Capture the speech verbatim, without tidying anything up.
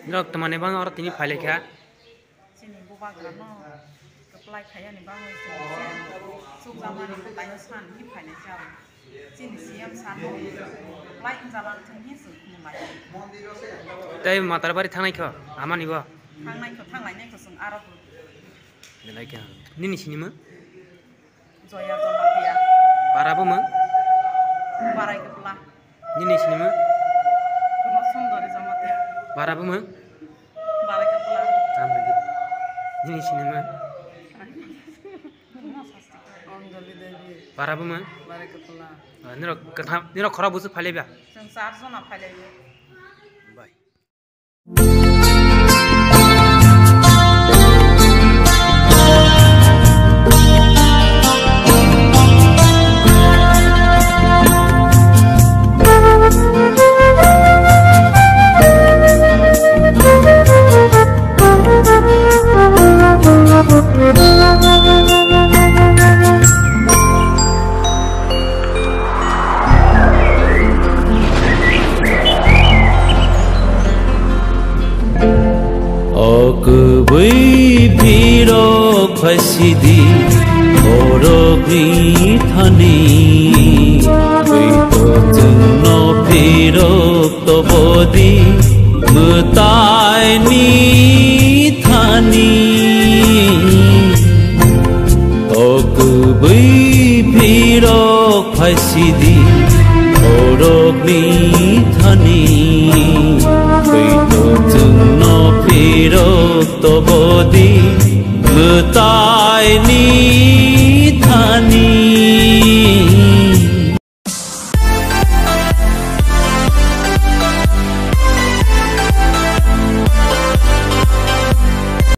Norok twmani bang oro tini phailaikha. Chini bubagrano kwplai khaiyani bagwi chwng se chukjamani mwtaino san hwnwi phailai jao. Chini C M sano kwplai wngjalang thung hwnwi chwng khulumlai. Tei Matarabari thangnai kho, amani bo? Thangnai kho, thanglainai kho chwng aro bo. Belai khe. Nini sinimung? Joya Jamatia. Para bumung? Barai Kwpla. Nini sinimung? Kuno Sundori Jamatia. Para bumung? Barai Kwpla. Tamni di. Nini sinimung? Anjali Devi. Para bumung? Barai Kwpla. Ah, nirok kwtham, nirok khorok busu phailaibya? Chwng char jona phailaibya. Bai. O kwbwi phirok phaisidi borokni thani, twi to chwngno phirok tobodi mwtaini thani. O kwbwi phirok phaisidi borokni thani, twi to chwngno phirok tobodi